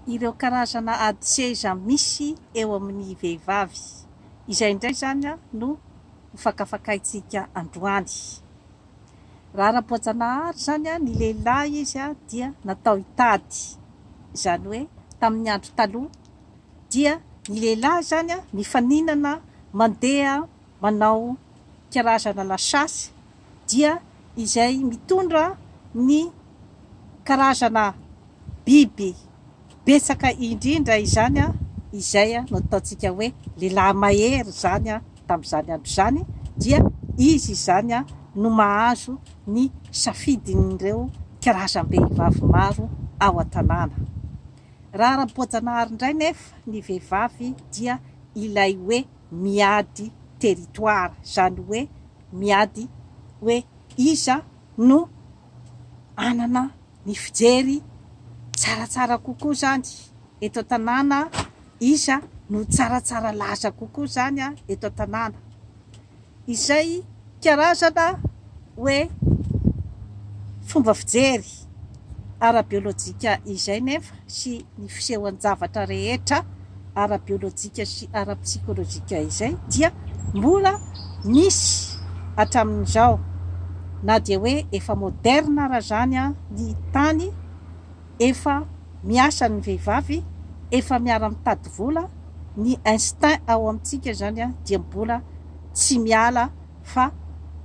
Ireo karazana ady seza misy eo amin'ny vehivavy. Izay indray izany no ho fakafakaintsika androany. Raha ara-boajanahary izany ny lehilahy izy dia natao hitady. Izany hoe tamin'ny andro taloha dia ny lehilahy izany mifaninana mandeha manao karazana la chasse dia izay mitondra ny karazana biby betsaka indrindra izany izay no ataontsika hoe lehilahy mahery izany tamin'izany andro izany dia izy izany no mahazo ny safidin'ireo karazam-behivavy maro ao an-tanàna. Raha ara-boajanahary indray nefa ny vehivavy dia ilay hoe miady territoire, izany hoe miady hoe iza no hanana ny fijery tsaratsara kokoa izany eto an-tanàna, iza no tsaratsara laza kokoa izany eto an-tanàna. Izay karazana hoe fomba fijery ara-biolojika izay nefa sy ny fisehoan-javatra rehetra ara-biolojika sy ara-psikolojika izay dia mbola misy hatramin'izao na dia hoe efa moderna ara izany ny tany, efa miasa ny vehivavy, efa miara-mitady vola, ny instinct ao amintsika izany dia mbola tsy miala fa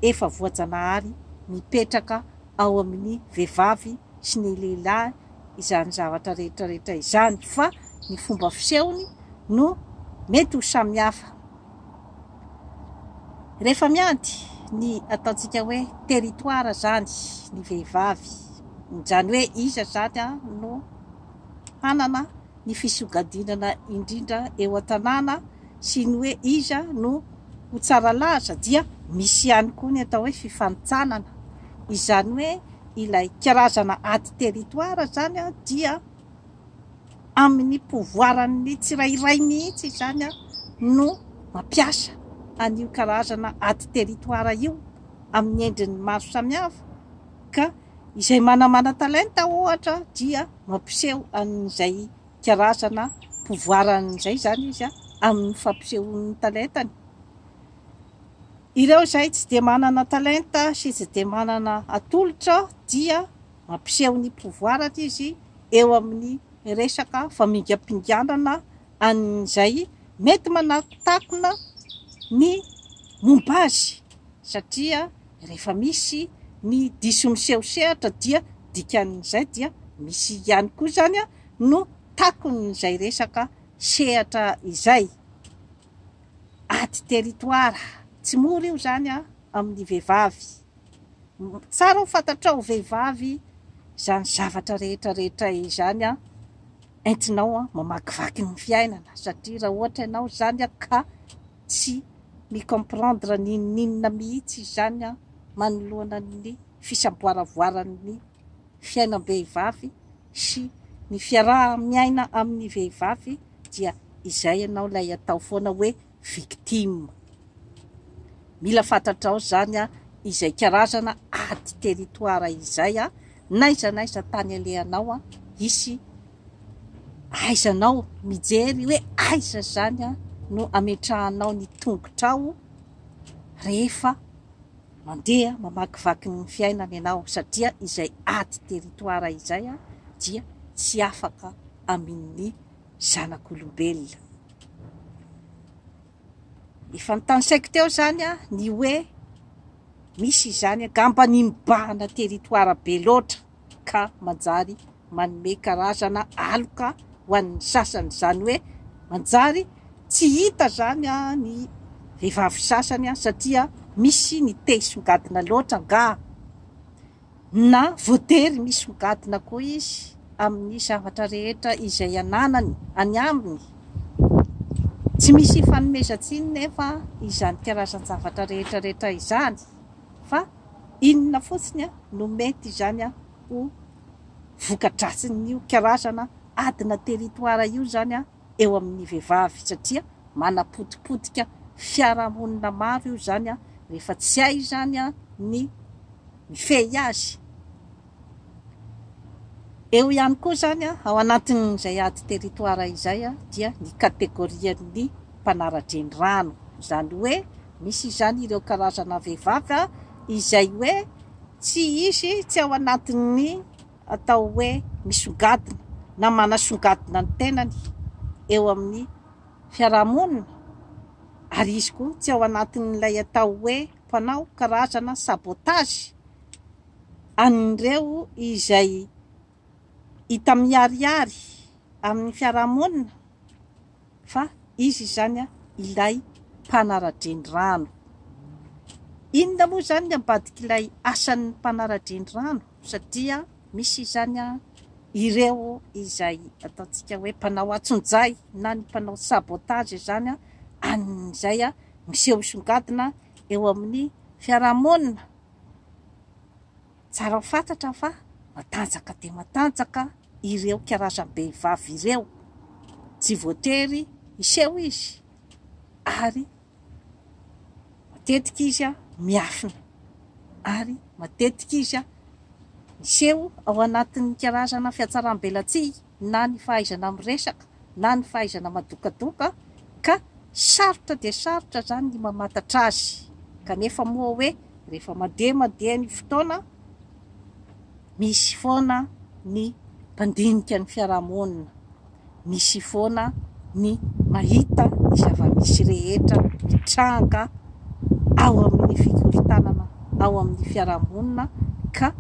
efa voajanahary mipetraka ao amin'ny vehivavy sy ny lehilahy izany zavatra rehetra rehetra izany fa ny fomba fisehony no mety ho samihafa. Rehefa miady ny ataontsika hoe territoire izany ny vehivavy, izany hoe iza izany no hanana ny fisogadinana indrindra eo an-tanàna sy ny hoe iza no ho tsara laza dia misy ihany koa ny atao hoe fifanintsanana. Izany hoe ilay karazana ady territoire izany dia amin'ny pouvoir-n'ny tsirairay mihitsy izany no mampiasa an'io karazana ady territoire io amin'ny endriny maro samihafa ka izay manamana-talenta ohatra dia mampiseho an'izay karazana pouvoir-n'izay izany izy amin'ny fampisehoany ny talentany. Ireo izay tsy dia manana talenta sy tsy dia manana atolotra dia mampiseho ny pouvoir-ny izy eo amin'ny resaka famingampinganana an'izay mety manakotakona ny momba azy satria rehefa misy ny diso miseho sehatra dia dikan'izay dia misy ihany koa izany no takon'izay resaka sehatra izay. Ady territoire, tsy mora io izany amin'ny vehivavy. Tsara ho fantatrao vehivavy izany zavatra rehetra rehetra izany entinao mamakivaky ny fiainana satria raha ohatra ianao izany ka tsy mi-comprendre n'inon'inona mihitsy izany manoloana ny fisamboaravoaran'ny fiainam-behivavy sy ny fiaraha-miaina amin'ny vehivavy dia izay ianao ilay atao foana hoe victime. Mila fantatrao izany izay karazana ady territoire izay n'aiza n'aiza tany alehanao hisy ahaizanao mijery hoe aiza izany no ametrahanao ny tongotrao rehefa mandeha mamakivaky ny fiainana ianao satria izay ady territoire izay dia tsy afaka amin'ny zanak'olombelona. Efa notanisaiko teo izany ny hoe misy izany angamba ny mibahana territoire be loatra ka manjary manome karazana aloka ho an'ny sasany, izany hoe manjary tsy hita izany ny vehivavy sasany satria misy ny te hisongadina loatra angaha na voatery misongadina koa izy amin'ny zavatra rehetra izay ananany any aminy. Tsy misy ifanomezan-tsiny nefa izany karazan-javatra rehetra rehetra izany fa inona fotsiny no mety izany ho voka-dratsin'io karazana adina territoire io izany eo amin'ny vehivavy satria manapotipotika fiarahamonina maro io izany rehefa tsy hay izany ny mifehy azy. Eo ihany koa izany ao anatin'izay ady territoire izay dia ny kategorian'ny mpanara-drenirano. Izany hoe misy izany ireo karazana vehivavy izay hoe tsy izy tsy ao anatin'ny atao hoe misongadina na manasongadina ny tenany eo amin'ny fiarahamonina ary izy koa tsy ao anatin'ilay atao hoe mpanao karazana sabotage an'ireo izay hita miharihary amin'ny fiarahamonina fa izy izany ilay mpanara-drenirano. Inona moa izany ny ambadik'ilay asan'ny mpanara-drenirano satria misy izany ireo izay ataontsika hoe mpanao antsonjay na ny mpanao sabotage izany an'izay miseho misongadina eo amin'ny fiarahamonina. Tsara ho fantatra fa matanjaka dia matanjaka ireo karazam-behivavy ireo. Tsy voatery hiseho izy ary matetika izy miafina ary matetika izy miseho ao anatin'ny karazana fihatsaram-belatsihy na ny fahaizana miresaka na ny fahaizana madokadoka ka sarotra dia sarotra izany ny mamantatra azy. Kanefa moa hoe rehefa mandeha mandeha ny fotoana, misy foana ny mpandinika ny fiarahamonina, misy foana ny mahita ny zava-misy rehetra mitranga ao amin'ny fikorontanana ao amin'ny fiarahamonina ka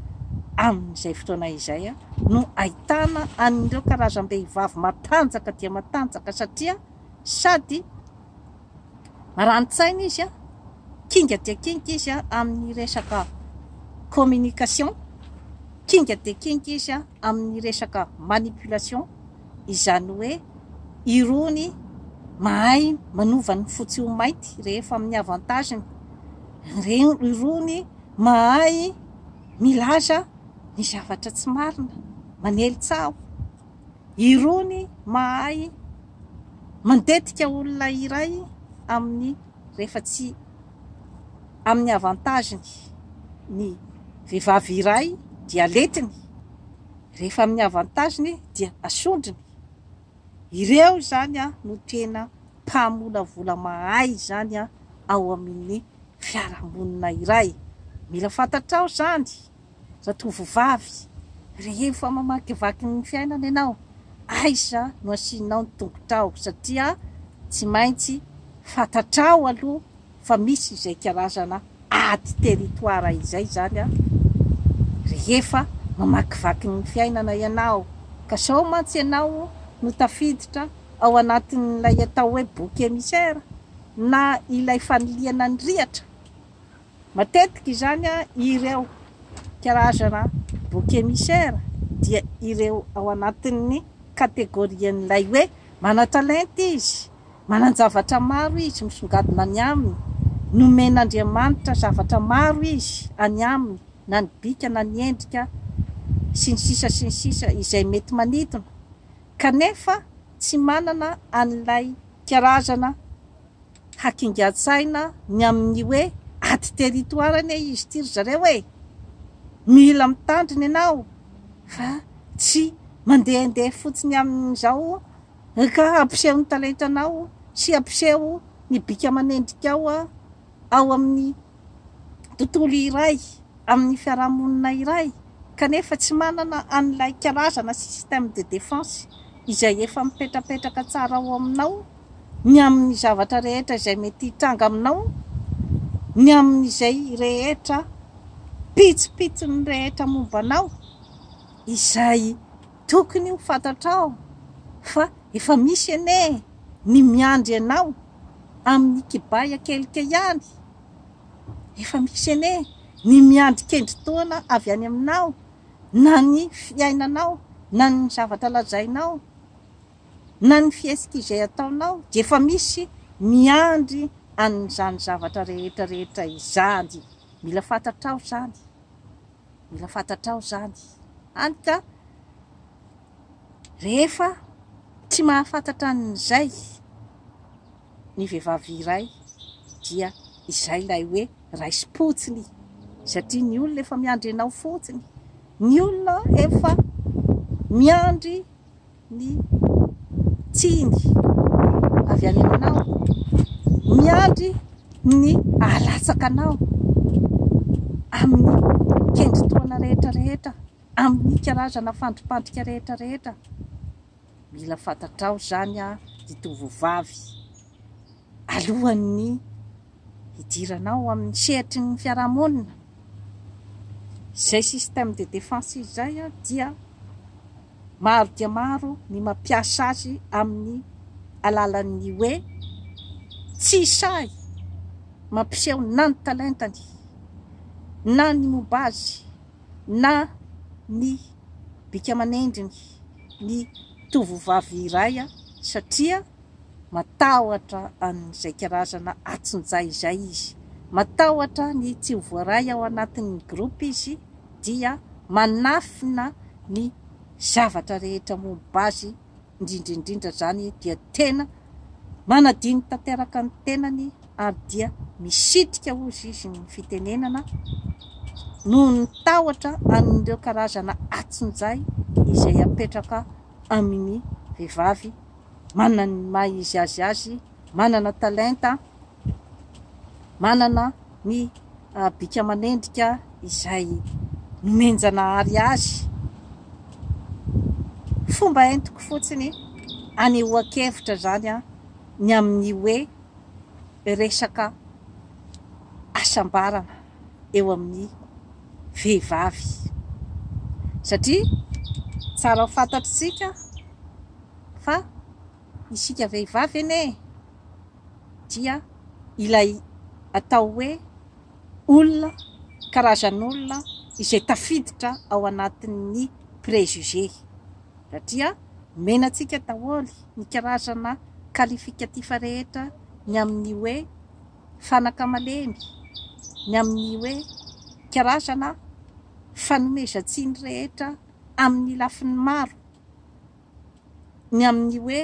amin'izay fotoana izay no ahitana an'ireo karazam-behivavy matanjaka dia matanjaka satria sady marani-tsaina izy, kinga dia kinga izy amin'ny resaka communication, kinga dia kinga izy amin'ny resaka manipulation, izany hoe irony mahay manova ny fotsy ho mainty rehefa amin'ny avantage-ny, irony mahay milaza ny zavatra tsy marina, manely tsaho, irony mahay mandetika olona iray amin'ny rehefa tsy amin'ny avantage-ny ny vehivavy iray dia aletiny, rehefa amin'ny avantage-ny dia asondrony. Ireo izany no tena mpamolavola mahay izany ao amin'ny fiarahamonina iray. Mila fantatrao izany ratovovavy, rehefa mamakivaky ny fiainana ianao, aiza no asianao ny tongotrao satria tsy maintsy fantatrao aloha fa misy izay karazana ady territoire izay izany rehefa mamakivaky ny fiainana ianao ka sao mantsy ianao no tafiditra ao anatin'ilay atao hoe bouc émissaire na ilay fanilihana ny rihatra. Matetika izany ireo karazana bouc émissaire dia ireo ao anatin'ny catégorie-n'ilay hoe manan-talenta izy, manan-javatra maro izy misongadina any aminy, nomen'Andriamanitra zavatra maro izy any aminy, na ny bika na ny endrika sy ny sisa sy ny sisa izay mety manintona kanefa tsy manana an'ilay karazana hakingan-tsaina ny amin'ny hoe ady territoire anie izy ity ry zareo e! Mila mitandrina ianao fa tsy mandehandeha fotsiny amin'izao ka hampiseho ny talentranao sy hampiseho ny bika aman'endrikao ao amin'ny tontolo iray, amin'ny fiarahamonina iray kanefa tsy manana an'ilay karazana système de défense izay efa mipetrapetraka tsara ao aminao ny amin'ny zavatra rehetra izay mety hitranga aminao, ny amin'izay rehetra pitsopitsony rehetra momba anao, izay tokony ho fantatrao fa efa misy anie ny miandry anao amin'ny kibay akelika ihany, efa misy anie ny miandry kendry-taona avy any aminao, na ny fiainanao, na ny zavatra lazainao. na ny fihetsika izay ataonao dia efa misy miandry an'izany zavatra rehetra rehetra izany. Mila fantatrao izany. Mila fantatrao izany. Hany ka rehefa tsy mahafantatra an'izay ny vehivavy iray dia izay ilay hoe raisim-potsiny satria ny olona efa miandry anao fotsiny. Ny olona efa Miandry ny tsiny avy any aminao, miandry ny hahalatsaka anao amin'ny kendritohana rehetra rehetra, amin'ny karazana fandripandrika rehetra rehetra. Mila fantatrao izany ry tovovavy alohan'ny hidiranao amin'ny sehatry ny fiarahamonina. Izay système de défense izay dia maro dia maro ny mampiasa azy amin'ny alalan'ny hoe tsy sahy mampiseho na ny talentany na ny momba azy na ny bika aman'endriny ny tovovavy iray satria matahotra an'izay karazana antsonjay izay izy, matahotra ny tsy ho voaray ao anatin'ny groupe izy dia manafina ny zavatra rehetra momba azy, indrindra indrindra izany dia tena manadino tanteraka ny tenany ary dia misitrika hozy izy ny fitenenana noho ny tahotra an'ireo karazana antsonjay izay apetraka amin'ny vehivavy manana ny maha izy azy azy, manana talenta, manana ny bika aman'endrika izay nomen-janahary azy. Fomba entiko fotsiny anehoan-kevitra izany ny amin'ny hoe resaka hasambarana eo amin'ny vehivavy satria tsara ho fantatr'isika fa isika vehivavy anie dia ilay atao hoe olona, karazan'olona izay tafiditra ao anatin'ny préjugé satria omena antsika daholo ny karazana qualificatif rehetra ny amin'ny hoe fanaka malemy, ny amin'ny hoe karazana fanomezan-tsiny rehetra amin'ny lafiny maro, ny amin'ny hoe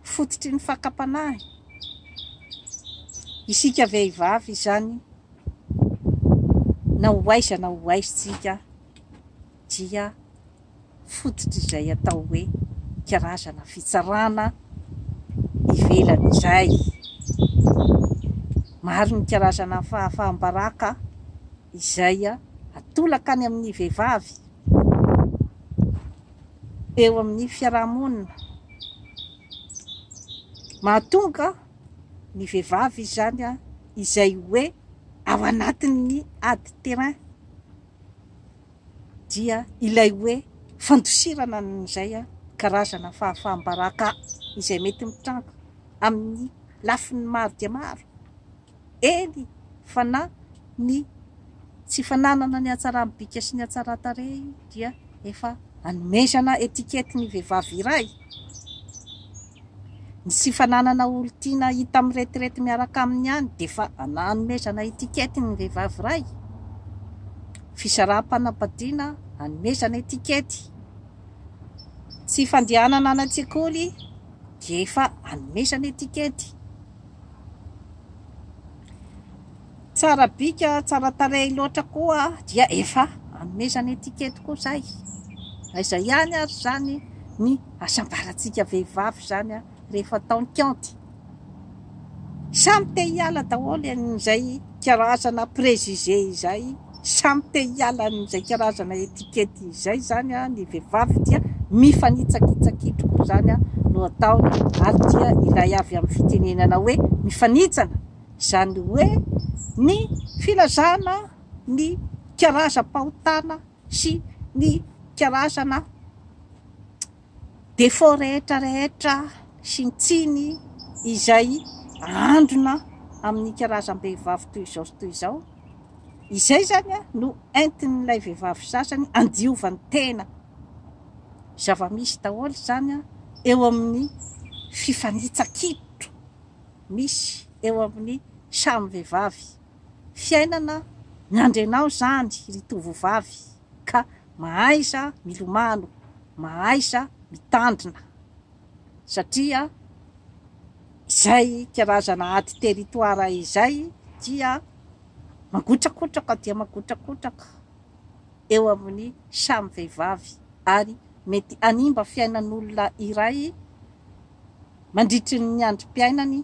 fototry ny fakam-panahy. Isika vehivavy izany na ho aiza na ho aiza isika dia fototr'izay atao hoe karazana fitsarana ivelany izay. Maro ny karazana fahafaham-baraka izay atolaka any amin'ny vehivavy eo amin'ny fiarahamonina. Mahatonga ny vehivavy izany izay hoe ao anatin'ny ady terrain. dia ilay hoe fandosirana an'izay karazana fahafaham-baraka izay mety mitranga amin'ny lafiny maro dia maro, eny fa na ny tsy fananana ny hatsaran'ny bika sy ny hatsaran-tarehy dia efa anomezana étiquette ny vehivavy iray. Ny tsy fananana olon-tiana hita miretirety miaraka aminy ihany dia efa anomezana étiquette ny vehivavy iray. Fisaraham-panambadiana anomezana étiquette. Tsy fandehanana any an-tsekoly dia efa anomezana étiquette. Tsara bika, tsara tarehy loatra koa dia efa anomezana étiquette koa izay. Aiza ihany ary izany ny hasambarantsika vehivavy izany rehefa atao ny kaonty. Samy te hiala daholo an'izay karazana préjugé izay, samy te hiala an'izay karazana étiquette izay izany ny vehivavy dia mifanitsakitsakitro koa izany no ataony ary dia ilay avy amin'ny fitenenana hoe mifanitsana Izany hoe ny filazana ny karazam-pahotana sy ny karazana défaut rehetra rehetra sy ny tsiny izay ahandrona amin'ny karazam-behivavy toy izao sy toy izao. Izay izany no entin'ilay vehivavy sasany andiovany tena. Zava-misy daholo izany eo amin'ny fifanitsakitro. misy eo amin'ny samy vehivavy. Fiainana miandry anao izany ry tovovavy ka mahaiza milomano, mahaiza mitandrina satria izay karazana ady territoire izay dia mangotrakotraka dia mangotrakotraka eo amin'ny samy vehivavy ary. mety hanimba fiainan'olona iray mandritry ny androm-piainany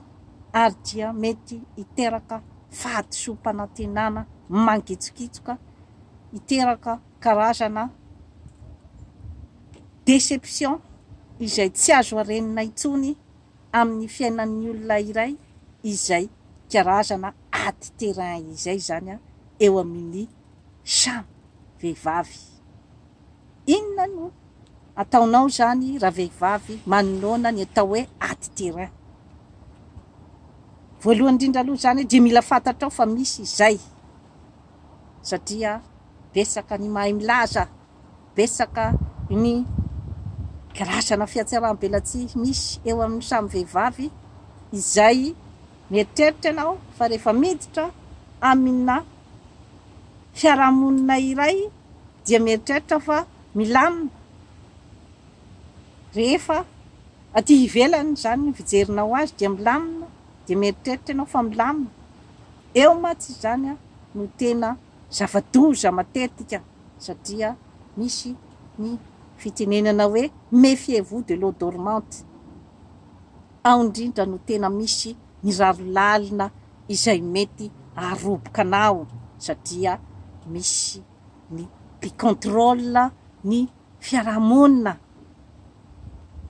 ary dia mety hiteraka fahadisoam-panantenana mangitsokitsoka, hiteraka karazana déception izay tsy azo harenina intsony amin'ny fiainan'ny olona iray izay karazana ady terrain izay izany eo amin'ny samy vehivavy. Inona no ataonao izany ravehivavy manoloana ny atao hoe ady terrain? Voalohany indrindra aloha izany dia mila fantatrao fa misy izay satria betsaka ny mahay milaza, betsaka ny karazana fihatsaram-belatsihy misy eo amin'ny samy vehivavy izay mieritreritra ianao fa rehefa miditra amina fiarahamonina iray dia mieritreritra fa milamina rehefa aty ivelany izany ny fijerinao azy dia milamina dia mieritreritra ianao fa milamina eo mantsy izany no tena zava-doza matetika satria misy ny fitenenana hoe méfiez-vous de l'eau dormante ao indrindra no tena misy ny rano lalina izay mety haharoboka anao satria misy ny mpi-contrôle ny fiarahamonina.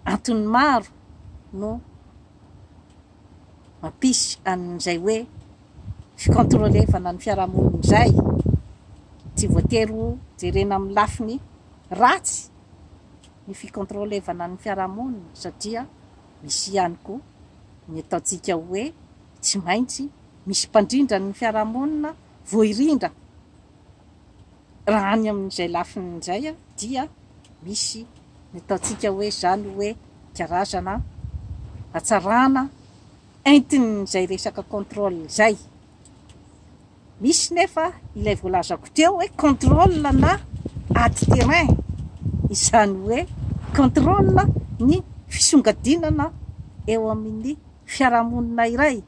Antony maro no mampisy an'izay hoe fi-contrôlevana ny fiarahamonina izay. Tsy voatery ho jerena amin'ny lafiny ratsy ny fi-contrôlevana ny fiarahamonina satria misy ihany koa ny ataontsika hoe tsy maintsy misy mpandrindra ny fiarahamonina voahirindra. Raha any amin'izay lafiny izay dia misy ny ataontsika hoe izany hoe karazana hatsarana entin'izay resaka contrôle izay. Misy nefa ilay voalazako teo hoe contrôle na ady terrain, izany hoe contrôle ny fisongadinana eo amin'ny fiarahamonina iray,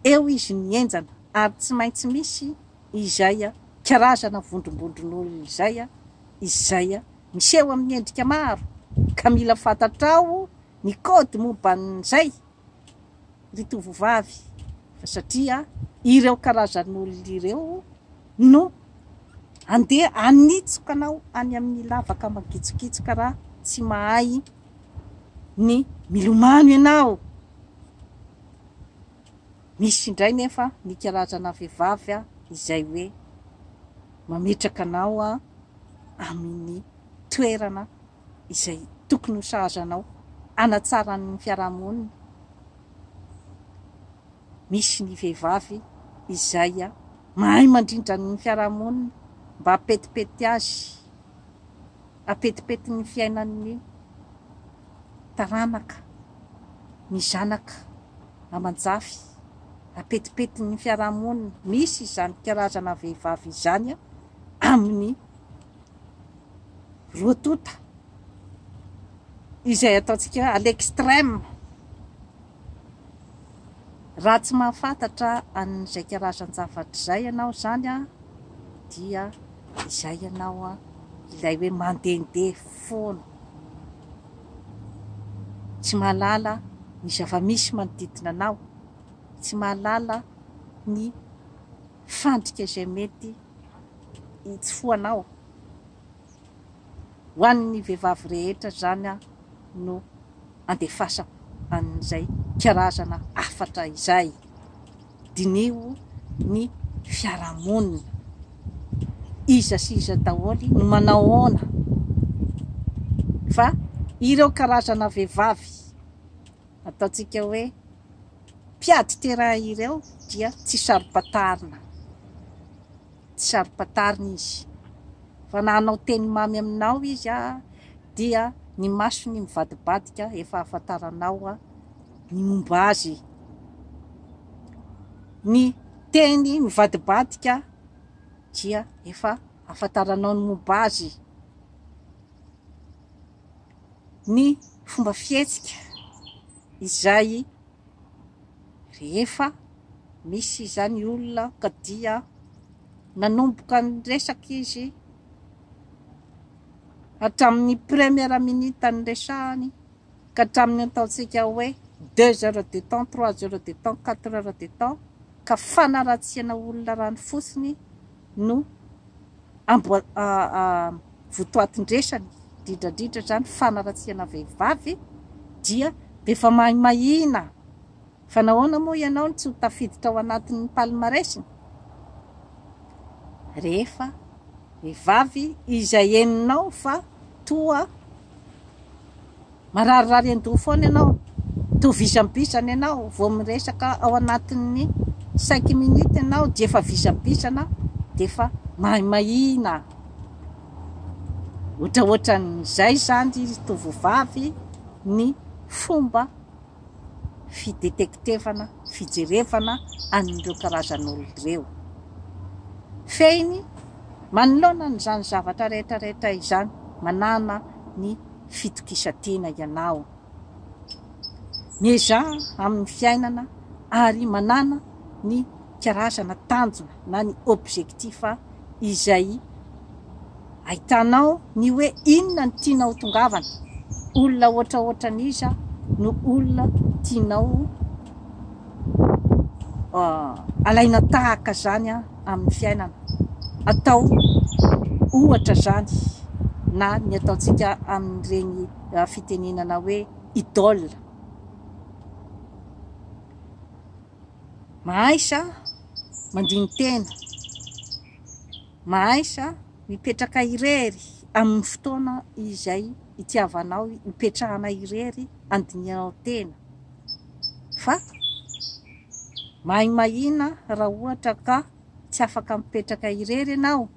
eo izy ny henjana ary tsy maintsy misy izay karazana vondrombondron'olona izay izay miseho amin'ny endrika maro ka mila fantatrao ny code momba an'izay ry tovovavy fa satria ireo karazan'olona ireo no andeha hanitsoka anao any amin'ny lavaka mangitsokitsoka raha tsy mahay ny milomano ianao. Misy indray nefa ny karazana vehivavy izay hoe mametraka anao amin'ny toerana izay tokony ho sahaza anao hanatsara ny fiarahamonina. Misy ny vehivavy izay mahay mandrindra ny fiarahamonina mba hampetipety azy, hampetipety ny fiainan'ny taranaka, ny zanaka aman-jafy, hampetipety ny fiarahamonina. Misy izany karazana vehivavy izany amin'ny roa tonta izay ataontsika hoe à l'extrême. Raha tsy mahafantatra an'izay karazan-javatra izay ianao izany dia izay ianao ilay hoe mandehandeha foana, tsy mahalala ny zava-misy manodidina anao, tsy mahalala ny fandrika izay mety hitsofohanao. Ho an'ny vehivavy rehetra izany no andefasako an'izay karazana hafatra izay. Diniho ny fiarahamonina. Iza sy iza daholo no manao ahoana. Fa ireo karazana vehivavy ataontsika hoe mpiady terrain ireo dia tsy saro-pantarina. Tsy saro-pantarina izy. Fa na hanao teny mamy aminao izy dia ny masony mivadibadika efa ahafantaranao ny momba azy. Ny teny mivadibadika dia efa ahafantaranao ny momba azy. Ny fomba fihetsika izay rehefa misy izany olona ka dia nanomboka niresaka izy. Hatramin'ny première minute niresahany ka hatramin'ny ataontsika hoe deux heures de temps, trois heures de temps, quatre heures de temps ka fanaratsiana olona rano fotsiny no amboa votoatin-dresany, indrindra indrindra izany fanaratsiana vehivavy dia efa mahimahina. Fa nahoana moa ianao no tsy ho tafiditra ao anatin'ny palmarès-ny? Rehefa vehivavy izay henonao fa toa mararirary an-doha foana ianao, toa vizambizana ianao, vao miresaka ao anatin'ny cinq minutes ianao dia efa vizambizana, dia efa mahimahina. Ohatraohatran'izay izany ry tovovavy ny fomba fidetektevana, fijerevana an'ireo karazan'olona ireo. Fehiny, manoloana an'izany zavatra rehetra rehetra izany, manàna ny fitokisan-tena ianao. Miezaha amin'ny fiainana ary manàna ny karazana tanjona na ny objectif izay ahitanao ny hoe inona no tianao ho tongavana, olona ohatraohatran'iza no olona tianao alaina tahaka izany amin'ny fiainana, atao ohatra izany na ny ataontsika amin'ireny fitenenana hoe idole. Mahaisa mandini-tena. Mahaisa mipetraka irery amin'ny fotoana izay itiavanao hipetrahana irery handinihanao tena fa mahimahina raha ohatra ka tsy afaka mipetraka irery ianao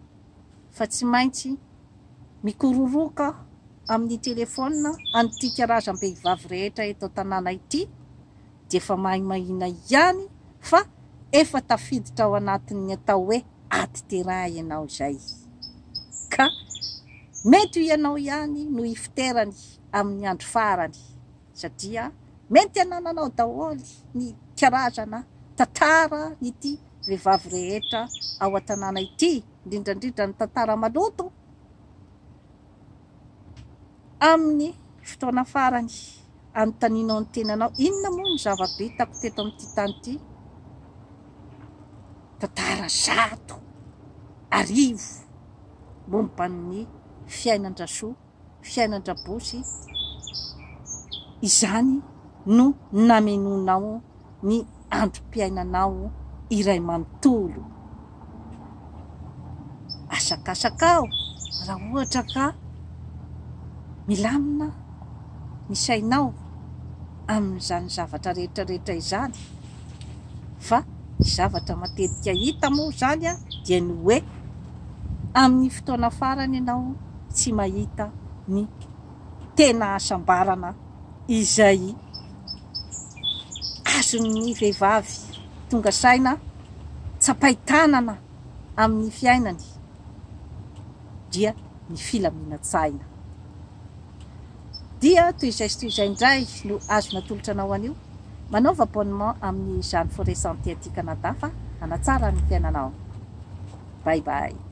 fa tsy maintsy mikororoka amin'ny telefaonina an'ity karazam-behivavy rehetra eto an-tanàna ity dia efa mahimahina ihany fa efa tafiditra ao anatin'ny atao hoe ady terrain ianao izay ka mety ho ianao ihany no hifoterany amin'ny andro farany satria mety anananao daholo ny karazana tantara ity vehivavy rehetra ao an-tanàna ity, indrindra indrindra ny tantara maloto amin'ny fotoana farany. Anontanianao ny tenanao, inona moa no zava-bitako teto amin'ity tany ity? Tantara 11 momba ny fiainan-dRasoa, fiainan-dRabosy, izany no namenoanao ny androm-piainanao iray manontolo. Asakasakao raha ohatra ka milamina ny sainao amin'izany zavatra rehetra rehetra izany fa ny zavatra matetika hita moa izany dia ny hoe amin'ny fotoana farany ianao tsy mahita ny tena hasambarana izay azon'ny vehivavy tonga saina tsapain-tanana amin'ny fiainany dia ny filaminan-tsaina. Dia toy izay sy toy izay indray no azo natolotra anao anio. Manaova abonnement amin'ny Jeanne Forêt Santé aty Canada fa hanatsara ny fiainanao. Bye bye.